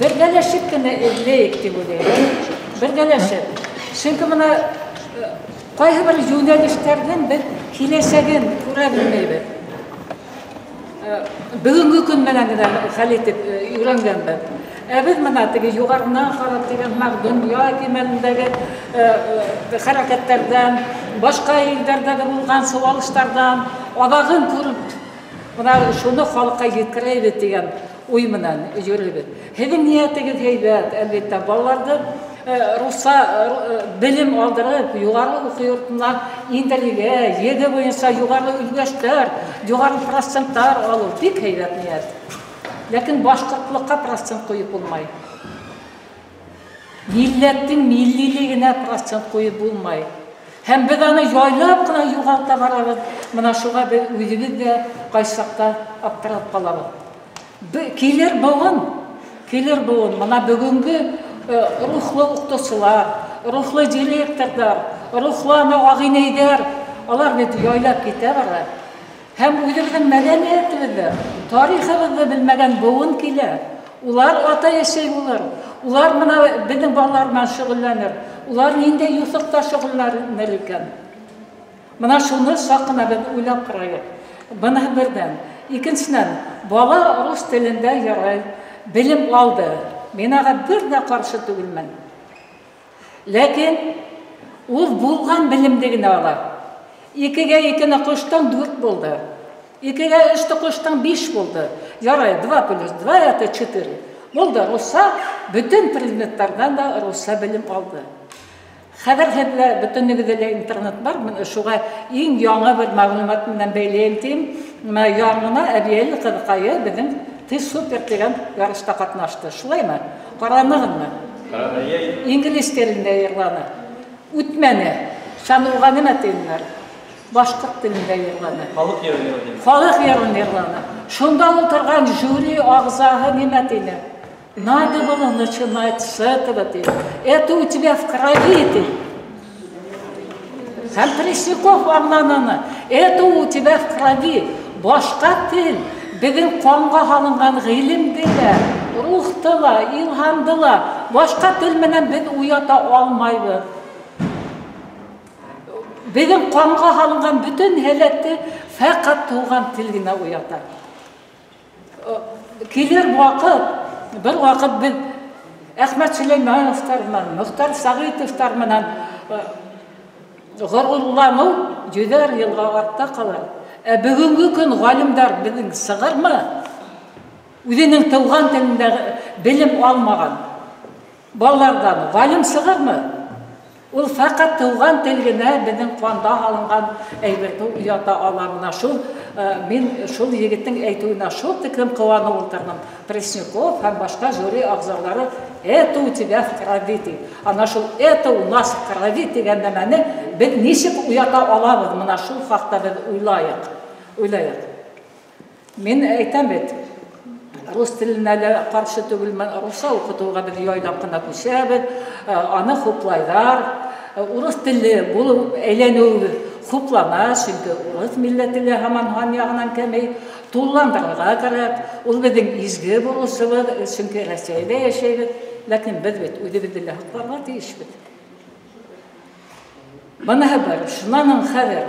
Бергәләшеп кенә эҙләйек тип уйлайым. Бергәләшеп. Сөнки мына ҡайһы бер йүнәлештәрҙең беҙ киләсәген күрә белмәйбеҙ. Бөгөнгө көн менән генә хәл итеп өйрәнгәнбеҙ. Ә беҙ мына теге юғарынан ҡарап тигән һымаҡ донъя кимәлендәге хәрәкәттәрҙән, башҡа илдәрҙәге булған сыуалыштарҙан аҙағын күреп, мына шуны халыҡҡа еткерәйбеҙ тигән уй менән йөрөйбөҙ. Һеҙҙең ниәтегеҙ һәйбәт, әлбиттә, балаларҙы русса белем алдырып, юғары уҡыу йортона индерергә, ЕГЭ буйынса юғары өлгәштәр, юғары проценттар алыу бик һәйбәт ниәт. Ләкин башҡортлоҡҡа процент ҡуйып булмай. Милләттең миллилегенә процент ҡуйып булмай. Һәм беҙ аны яйлап ҡына юғалта барабыҙ. Мына шуға беҙ үҙебеҙ ҙә ҡайсы саҡта аптырап ҡалабыҙ. Килер быуын, килер быуын. Мына бөгөнгө рухлы уҡытыусылар, рухлы директорҙар, рухлы ана ағинәйҙәр, алар бит яйлап китә бара. Һәм үҙебеҙҙең мәҙәниәтебеҙҙе, тарихыбыҙҙы белмәгән быуын килә. Улар атай-әсәй булыр, улар мына беҙҙең балалар менән шөғөлләнер, улар ниндәй юҫыҡта шөғөлләнер икән. Мына шуны саҡ ҡына беҙ уйлап ҡарайыҡ. Быныһы берҙән. Икенсенән, бала рус телендә ярай белем алды. Мин ага бер ҙә ҡаршы түгелмен. Ләкин ул булған белемде генә ала. Икегә икене ҡуштың, дүрт булды. Икегә өсте ҡуштың, биш булды. Ярай, два плюс два это четыре. Булды, русса бөтөн предметтарҙан да русса белем алды. Хәҙер һеҙҙә бөтөнөгөҙҙә лә интернет бар. Мин шуға иң яңы бер мәғлүмәт менән бәйләйем тием. Мына яңына Әбйәлил ҡыҙыҡайы беҙҙең Ты супер тигән ярышта ҡатнашты. Шулаймы? Ҡаранығыҙмы? Ҡараны. Инглиз телендә йырланы. Үтмәне. Шаны уға нимә тинеләр? Башҡорт телендә йырланы. Халыҡ йырын йырланы. Халыҡ йырын йырланы. Шунда ултырған жюри ағзаһы нимә тине? Надо было начинать с этого, ты. Это у тебя в крови, ты. Һәм Пресняков аңлананы. Это у тебя в крови. Башҡа тел, беҙҙең ҡанға һалынған ғилемде лә, рухты ла, илһамды ла башҡа тел менән беҙ уята алмайбыҙ. Беҙҙең ҡанға һалынған бөтөн һәләтте фәҡәт тыуған тел генә уята. Килер ваҡыт, бер ваҡыт беҙ Әхмәт Сөләймәновтар менән, Мөхтәр Сәғитовтар менән ғорурланыу йөҙәр йылға артта ҡалыр. Ә бөгөнгө көн ғалимдар беҙҙең сығырмы? Үҙенең тыуған телендә белем алмаған балаларҙан ғалим сығырмы? Ул фәҡәт тыуған тел генә беҙҙең ҡанда һалынған әйберҙе уята ала. Мына шул, мин шул егеттең әйтеүенә шул тиклем ҡыуанып ултырҙым. Пресняков һәм башҡа жюри ағзалары это у тебя в крови ти. Ана шул это у нас в крови тигән нәмәне беҙ нисек уята алабыҙ? Мына шул хаҡта беҙ уйлайыҡ. Уйлайыҡ. Мин әйтәм бит, рус теленә лә ҡаршы түгелмен, русса уҡытыуға беҙ яйлап ҡына күсәбеҙ, аны хуплайҙар. Урыҫ теле булып әйләнеүебеҙ хуплана, сөнки урыҫ милләте лә һаман һан яғынан кәмей, тулыландырырға кәрәк. Ул беҙҙең изге бурысыбыҙ, сөнки Рәсәйҙә йәшәйбеҙ. Ләкин беҙ бит үҙебеҙҙе лә һаҡларға тейешбеҙ. Быныһы бер. Шунан хәҙер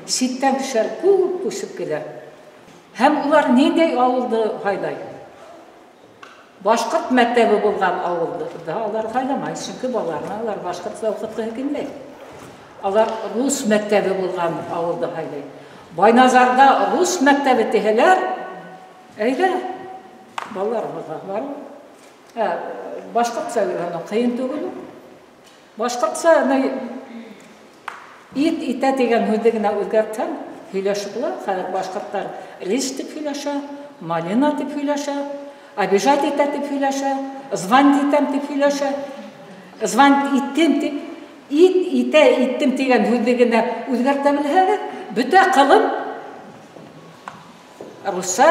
ситтән кешеләр күп күсеп килә. Һәм улар ниндәй ауылды һайлай? Башҡорт мәктәбе булған ауылды да алар һайламай, сөнки балаларына алар башҡортса уҡытҡыһы килмәй. Алар рус мәктәбе булған ауылды һайлай. Байназарҙа рус мәктәбе тиһәләр, әйҙә, балаларыбыҙға барып, башҡортса өйрәнеү ҡыйын түгел. Башҡортса ит итә тигән һүҙҙе генә үҙгәртһәң, һөйләшеп була. Хәҙер башҡорттар рис тип һөйләшә, малина тип һөйләшә, обижать итә тип һөйләшә, звонить итәм тип һөйләшә, звонить иттем тип, ит итә иттем тигән һүҙҙе генә үҙгәртә белһәгеҙ, бөтә ҡылым русса.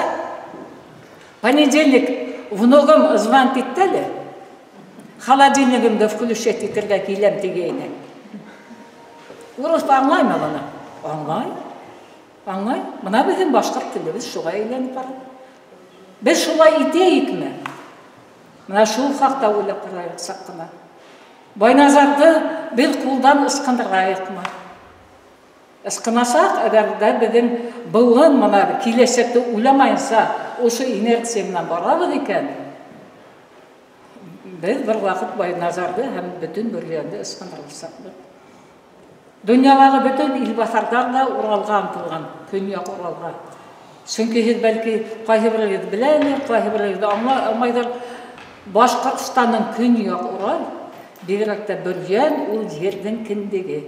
Понедельник внугым звонить итте әле, холодильнигымды включать итергә киләм тигәйне. Урыҫ аңлаймы быны? Аңлай. Аңлай. Бына беҙҙең башҡорт телебеҙ шуға әйләнеп бара. Беҙ шулай итәйекме? Менә шул хакта уйлап карайык чак кына. Байназарҙы беҙ ҡулдан ысҡындырайыҡмы? Ысҡынасаҡ, әгәр ҙә беҙҙең быуын мына киләсәкте уйламайынса ошо инерция менән барабыҙ икән, беҙ бер ваҡыт Байназарҙы һәм бөтөн Бөрйәнде ысҡындырасаҡбыҙ. Донъялағы бөтөн илбаҫарҙар ҙа Уралға ынтылған, Көньяҡ Уралға. Сөнки һеҙ бәлки ҡайһы берегеҙ беләлер, ҡайһы берегеҙ аңламайҙыр. Башҡортостандың Көньяҡ Урал, бигерәк тә Бөрйән ул ерҙең кендеге.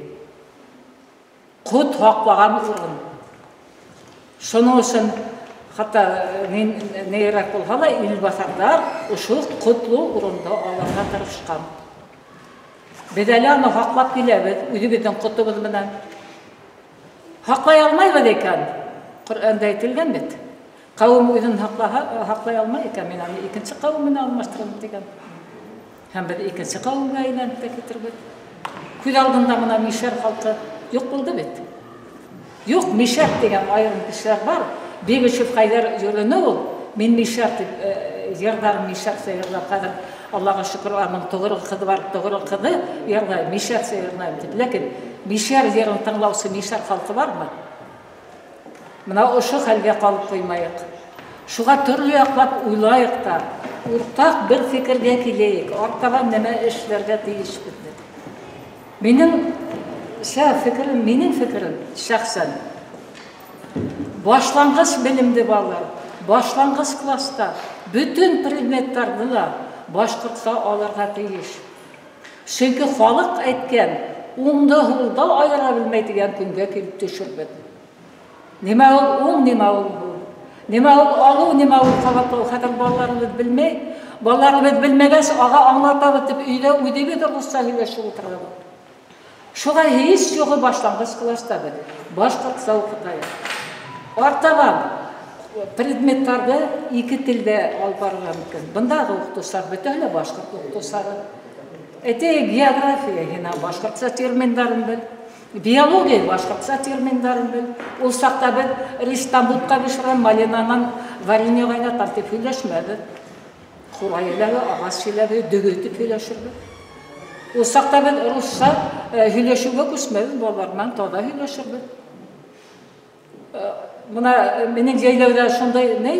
Ҡот һаҡлаған урын. Шуның өсөн хатта нейерәк булһа ла илбаҫарҙар ошо ҡотло урынды алырға тырышҡан. Беҙ әле аны һаҡлап киләбеҙ, үҙебеҙҙең ҡотобоҙ менән. Һаҡлай алмайбыҙ икән, Ҡөрьәндә әйтелгән бит. Ҡәүем үҙен һаҡлай алмай икән, мин аны икенсе ҡәүем менән алмаштырам тигән. Һәм беҙ икенсе ҡәүемгә әйләнеп тә китербеҙ. Күҙ алдында мына мишәр халҡы юҡ булды бит. Юҡ, мишәр тигән айырым кешеләр бар. Бегешев Хәйҙәр йөрөнө ул. Мин мишәр тип йырҙар, мишәрсә йырлап, хәҙер Аллаға шөкөр, аның тоғро ҡыҙы бар, тоғро ҡыҙы йырлай, мишәрсә йырлайым тип. Ләкин мишәр йырын тыңлаусы мишәр халҡы бармы? Мына ошо хәлгә ҡалып ҡуймайыҡ. Шуға төрлө яҡлап уйлайыҡ та, уртаҡ бер фекергә киләйек, артабан нәмә эшләргә тейешбеҙ. Минең фекерем, минең фекерем шәхсән башланғыс белемде балалар, башланғыс класста бөтөн предметтарҙы ла башҡортса алырға тейеш. Сөнки халыҡ әйткән, уңды һулда айыра белмәй тигән көнгә килеп төшөрбөҙ. Нимә ул уң, нимә ул һул? Нимә ул алыу, нимә ул ҡабатлау? Хәҙер балаларыбыҙ белмәй. Балаларыбыҙ белмәгәс, аға аңлатабыҙ тип өйҙә үҙебеҙ русса һөйләшеп ултырабыҙ. Шуға һис юғы башланғыс класста беҙ башҡортса уҡытайыҡ. Артабан предметтарҙы ике телдә алып барырға мөмкин. Бындағы уҡытыусылар бөтәһе лә башҡорт уҡытыусылары. Әйтәйек, география һин башҡортса терминдарын бел, биология башҡортса терминдарын бел. Ул саҡта беҙ ристан бутҡа бешерәм, малинанан варенье ҡайнатам тип һөйләшмәбеҙ. Ҡурай еләге, ағас еләге, дөгө тип һөйләшербеҙ. Ул саҡта беҙ русса һөйләшеүгә күсмәбеҙ, балалар менән таҙа һөйләшербеҙ. Мына минең йәйләүҙә шундай ни,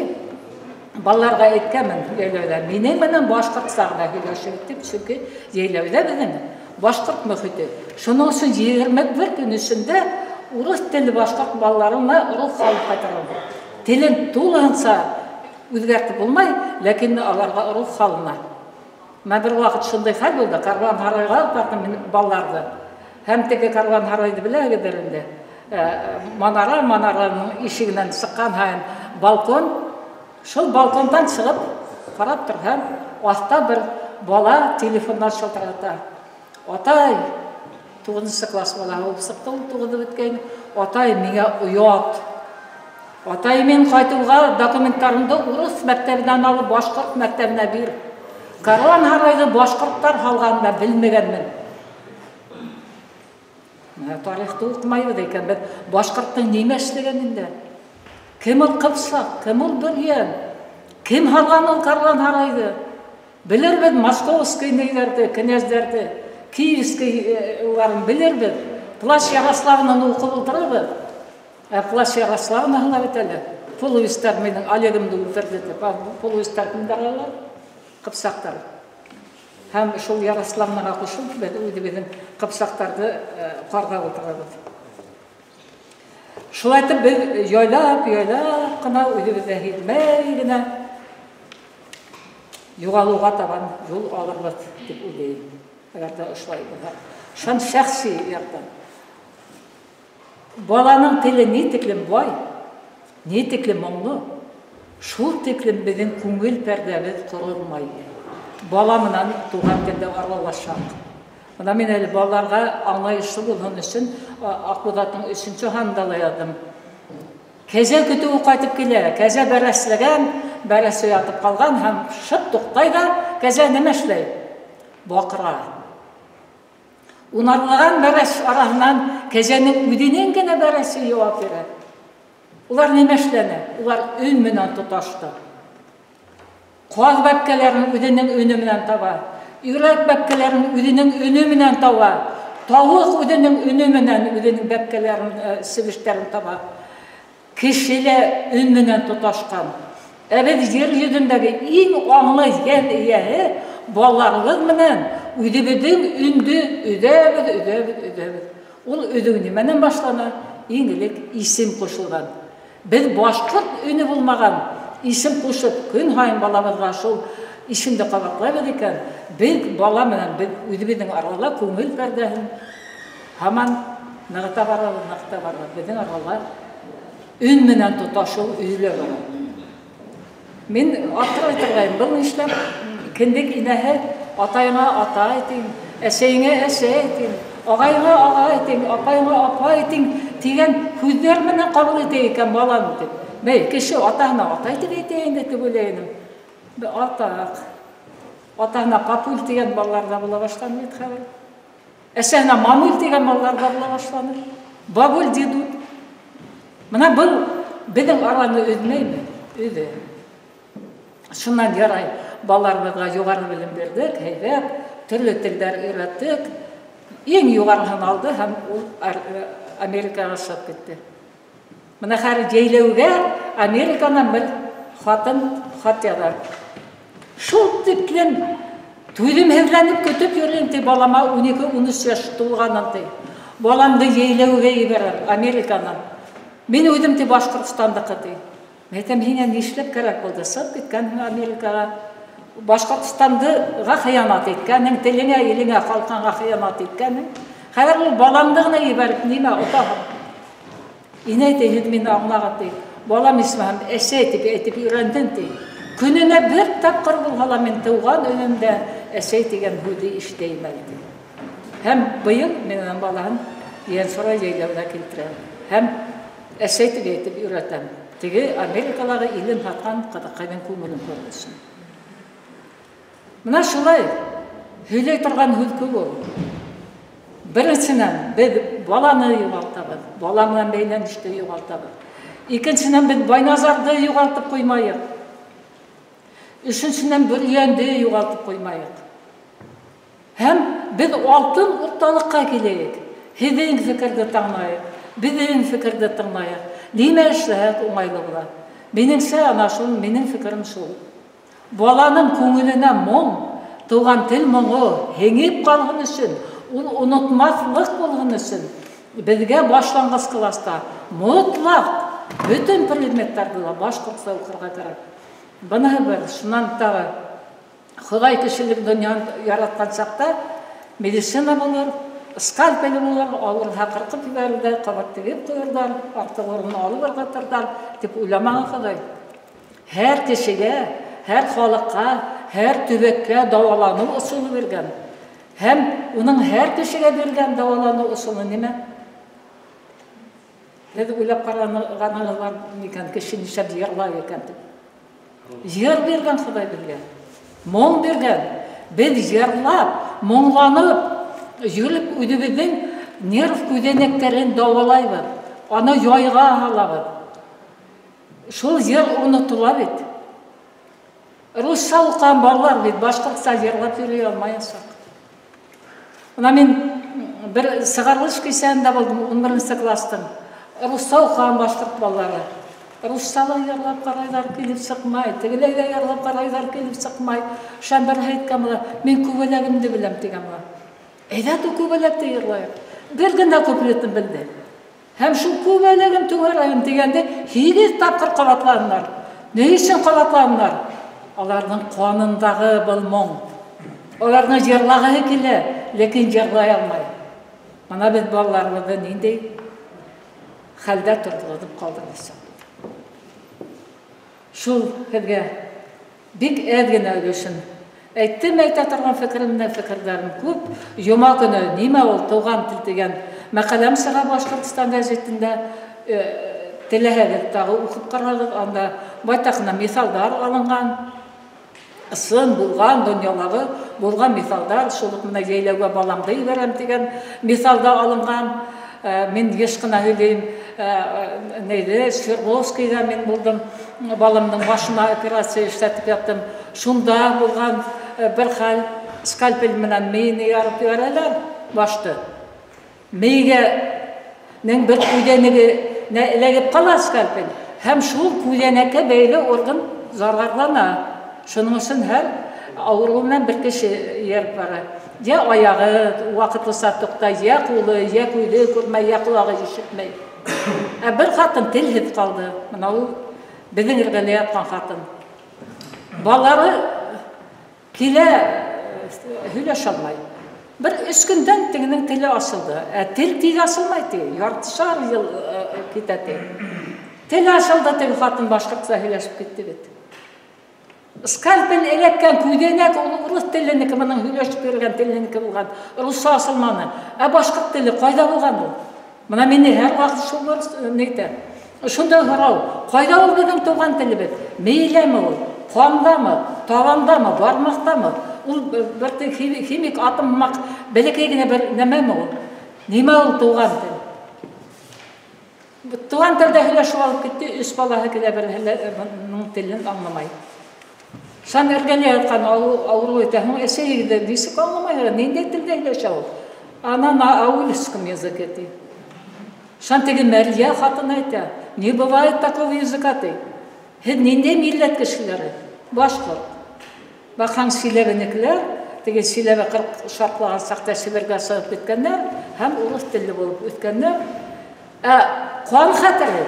балаларға әйткәнмен йәйләүҙә, минең менән башҡортса ғына һөйләшегеҙ тип, сөнки йәйләүҙә беҙҙең башҡорт мөхите. Шуның өсөн 21 көн эсендә урыҫ телле башҡорт балаларына рух алып ҡайтарылды. Телен тулыһынса үҙгәртеп булмай, ләкин аларға рух һалына. Мына бер ваҡыт шундай хәл булды, Каруан һарайға алып барҙым мин балаларҙы. Һәм теге Каруан һарайҙы беләһегеҙҙер инде. Манара, манараның ишегенән сыҡҡан һайын балкон, шул балкондан сығып ҡарап торһам, аҫта бер бала телефондан шылтырата. Атай, 9-нсы класс балаһы булып сыҡты, ул туғыҙҙы бөткәйне. Атай, миңә оят. Атай, мин ҡайтыуға документтарымды урыҫ мәктәбенән алып башҡорт мәктәбенә бир. Каруан һарайҙы башҡорттар һалғанын да белмәгәнмен. Менә тарихты уҡымайбыҙ икән, беҙ башҡорттың нимә эшләгәнен дә. Кем ул Ҡыпсаҡ, кем ул Бөрйән, кем һалған ул Каруан һарайҙы? Белербеҙ московский нейҙәрҙе, кенәздәрҙе, киевский уларын белербеҙ. Плащ Ярославнаны уҡып ултырырбыҙ. Ә Плащ Ярославнаһы ла бит әле. Полуистар минең Олегымды үлтерҙе тип. Полуистар кемдәр алар? Ҡыпсаҡтар. Һәм шул Ярославнаға ҡушылып, беҙ үҙебеҙҙең ҡыпсаҡтарҙы ҡарға ултырабыҙ. Шулай итеп беҙ яйлап, яйлап ҡына үҙебеҙ ҙә һиҙмәй генә юғалыуға табан юл алырбыҙ тип уйлайым. Әгәр ҙә ошолай булһа. Шын шәхси яҡтан. Баланың теле ни тиклем бай, ни тиклем моңло, шул тиклем беҙҙең күңел пәрҙәбеҙ ҡоролмай. Бала менән туған телдә аралашаҡ. Бына мин әле балаларға аңлайышлы булһын өсөн Аҡбуҙаттың 3-нсө һанында ла яҙҙым. Кәзә көтөүе ҡайтып килә, кәзә бәрәсләгән, бәрәсе ятып ҡалған һәм шып туҡтай ҙа кәзә нимә эшләй? Баҡыра. Унарлаған бәрәс араһынан кәзәнең үҙенән генә бәрәсе яуап бирә. Улар нимә эшләне? Улар өн менән тоташты. Ҡаҙ бәпкәләрен үҙенең өнө менән таба. Өйрәк бәпкәләрен үҙенең өнө менән таба. Тауыҡ үҙенең өнө менән үҙенең бәпкәләрен, себештәрен таба. Кеше лә өн менән тоташҡан. Ә беҙ ер йөҙөндәге иң аңлы йән эйәһе балаларыбыҙ менән үҙебеҙҙең өндө өҙәбеҙ, өҙәбеҙ, өҙәбеҙ. Ул өҙөү нимәнән башлана? Иң элек исем ҡушылған. Беҙ башҡорт өнө булмаған исем ҡушып көн һайын балабыҙға шул исемде ҡабатлайбыҙ икән, беҙ бала менән беҙ үҙебеҙҙең арала күңел пәрҙәһен һаман нығыта барабыҙ, нығыта барабыҙ. Беҙҙең арала өн менән тоташыу өҙөлә бара. Мин аптырай торғайым, был нишләп кендек инәһе атайыңа атай тиң, әсәйеңә әсәй тиң, ағайыңа ағай тиң, апайыңа апай тиң тигән һүҙҙәр менән ҡабул итә икән баланы тип. Бәй, кеше атаһына атай тип әйтә инде тип уйлай инем. Атаҡ. Атаһына папуль тигән балалар ҙа була башланы бит хәҙер. Әсәһенә мамуль тигән балалар ҙа була башланы. Бабуль, дедуль. Бына был беҙҙең араны өҙмәйме? Өҙә. Шунан ярай балаларыбыҙға юғары белем бирҙек, һәйбәт, төрлө телдәр өйрәттек. Иң юғарыһын алды һәм ул Америкаға сығып китте. Бына хәҙер йәйләүгә Американан бер хатын хат яҙа. Шул тиклем түҙемһеҙләнеп көтөп йөрөйөм ти, балама 12-13 йәш тулғанын ти. Баламды йәйләүгә ебәрәм Американан. Мин үҙем ти Башҡортостандыҡы ти. Әйтәм, һиңә нишләп кәрәк булды? Сығып киткәнһең Америкаға. Башҡортостандыға хыянат иткәнһең, телеңә, илеңә, халҡыңа хыянат иткәнһең. Хәҙер ул балаңды ғына ебәреп нимә отаһың? Инәй ти, һеҙ мине аңлағыҙ ти. Балам исмәһәм әсәй тип әйтеп өйрәндем ти. Көнөнә бер тапҡыр булһа ла мин тыуған өнөмдә әсәй тигән һүҙҙе ишетәйем әле ти. Һәм быйыл мин уның балаһын Ейәнсура йәйләүенә килтерәм. Һәм әсәй тип әйтеп өйрәтәм. Теге Америкалағы илен һатҡан ҡыҙыҡайҙың күңелен күрер өсөн. Бына шулай һөйләй торған һүҙ күп ул. Беренсенән, беҙ баланы юғалтабыҙ, бала менән бәйләнеште юғалтабыҙ. Икенсенән, беҙ Байназарҙы юғалтып ҡуймайыҡ. Өсөнсөнән, Бөрйәнде юғалтып ҡуймайыҡ. Һәм беҙ алтын урталыҡҡа киләйек. Һеҙҙең фекерҙе тыңлайыҡ, беҙҙең фекерҙе тыңлайыҡ. Нимә эшләһәк уңайлы була. Минеңсә, ана шул, минең фекерем шул. Баланың күңеленә моң, тыуған тел моңо һеңеп ҡалһын өсөн, ул онотмаҫлыҡ булһын өсөн, беҙгә башланғыс класта мотлаҡ бөтөн предметтарҙы ла башҡортса уҡырға кәрәк. Быныһы бер, шунан тағы Хоҙай кешелек донъяны яратҡан саҡта медицина булыр, скальпель булыр, ауырһа ҡырҡып ебәрерҙәр, ҡабат тегеп ҡуйырҙар, артыҡ урынын алып ырғытырҙар тип уйламаған Хоҙай. Һәр кешегә, һәр халыҡҡа, һәр төбәккә дауаланыу ысулы биргән. Һәм уның һәр кешегә биргән дауаланыу ысулы нимә? Һеҙ уйлап ҡарағанығыҙ бар микән, кеше нишләп йырлай икән тип? Йыр биргән Хоҙай беҙгә, моң биргән. Беҙ йырлап, моңланып, йөрөп үҙебеҙҙең нерв күҙәнәктәрен дауалайбыҙ, аны яйға һалабыҙ. Шул йыр онотола бит. Русса уҡыған балалар бит башҡортса йырлап йөрөй алмаясаҡ. Бына мин бер сығарылыш кисәһендә булдым, 11 кластың. Русса уҡыған башҡорт балалары. Русса ла йырлап ҡарайҙар, килеп сыҡмай, тегеләй ҙә йырлап ҡарайҙар, килеп сыҡмай. Шунан береһе әйткән була, мин күбәләгемде беләм тигән була. Әйҙә ту күбәләкте йырлайыҡ. Бер генә куплетын белде. Һәм шул күбәләгем түгәрәгем тигәнде 8 тапҡыр ҡабатланылар. Ни өсөн ҡабатланылар? Аларҙың ҡанындағы был моң. Аларҙың йырлағыһы килә, ләкин йырлай алмай. Бына беҙ балаларыбыҙҙы ниндәй хәлдә торғоҙоп ҡалдырҙыҡ. Шул һеҙгә бик әҙ генә өлөшөн әйттем, әйтә торған фекеремдән фекерҙәрем күп. Йома көнө нимә ул тыуған тел тигән мәҡәләм сыға Башҡортостан гәзитендә. Теләһәгеҙ тағы уҡып ҡарағыҙ, анда байтаҡ ҡына миҫалдар алынған. Ысын булған, донъялағы булған миҫалдар, шул уҡ менә йәйләүгә баламды ебәрәм тигән миҫалда алынған. Мин йыш ҡына һөйләйем, нейҙе, Свердловскийҙа мин булдым, баламдың башына операция эшләтеп яттым. Шунда булған бер хәл, скальпель менән мейене ярып ебәрәләр башты. Мейгә нең бер күҙәнеге эләгеп ҡала скальпель. Һәм шул күҙәнәккә бәйле орган зарарлана. Шуның өсөн һәр ауырыу менән бер кеше эйәреп бара. Йә аяғы ваҡытлыса туҡтай, йә ҡулы, йә күҙе күрмәй, йә ҡолағы ишетмәй. Ә бер ҡатын телһеҙ ҡалды. Бына ул беҙҙең эргәлә ятҡан ҡатын. Балалары килә, һөйләшә алмай. Бер 3 көндән тегенең теле асылды. Ә тел тиҙ асылмай ти, яртышар йыл китә ти. Тел асылды, теге ҡатын башҡортса һөйләшеп китте бит. Скальпель эләккән күҙәнәк ул урыҫ теленеке, бының һөйләшеп йөрөгән теленеке булған. Русса асылманы. Ә башҡорт теле ҡайҙа булған ул? Бына мине һәр ваҡыт шул нитә. Шундай һорау, ҡайҙа ул беҙҙең тыуған телебеҙ? Мейеләме ул? Ҡандамы? Табандамы? Бармаҡтамы? Ул бер химик атом һымаҡ бәләкәй генә бер нәмәме ул? Нимә ул тыуған тел? Тыуған телдә һөйләшеп алып китте, 3 балаһы килә, береһенең телен аңламай. Шан эргәлә ятҡан ауырыу әйтә, һуң әсәйегеҙ нисек аңламай, ниндәй телдә һөйләшә ул? Она на аульском языке ти. Шан теге Мәрйә ҡатын әйтә, не бывает такого языка ти. Һеҙ ниндәй милләт кешеләре? Башҡорт. Баҡһаң, силәбенекеләр, теге силәбе 40 шартлаған саҡта Себергә сығып киткәндәр һәм урыҫ телле булып үҫкәндәр. Ә ҡан хәтере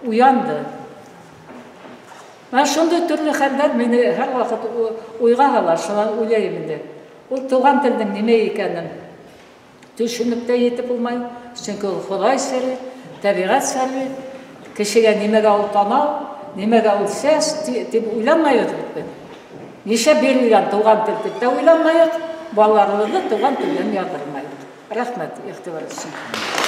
уянды. Менә шундай төрлө хәлдәр мине һәр ваҡыт уйға һала, шунан уйлайым инде. Ул туған телдең нимә икәнен төшөнөп тә етеп булмай, сөнки ул Хоҙай сере, тәбиғәт сере, кешегә нимәгә ул танау, нимәгә ул сәс тип уйланмайбыҙ бит беҙ. Нисә бирелгән туған тел тип тә уйланмайыҡ, балаларыбыҙҙы туған телдән яҙҙырмайыҡ. Рәхмәт иғтибар өсөн.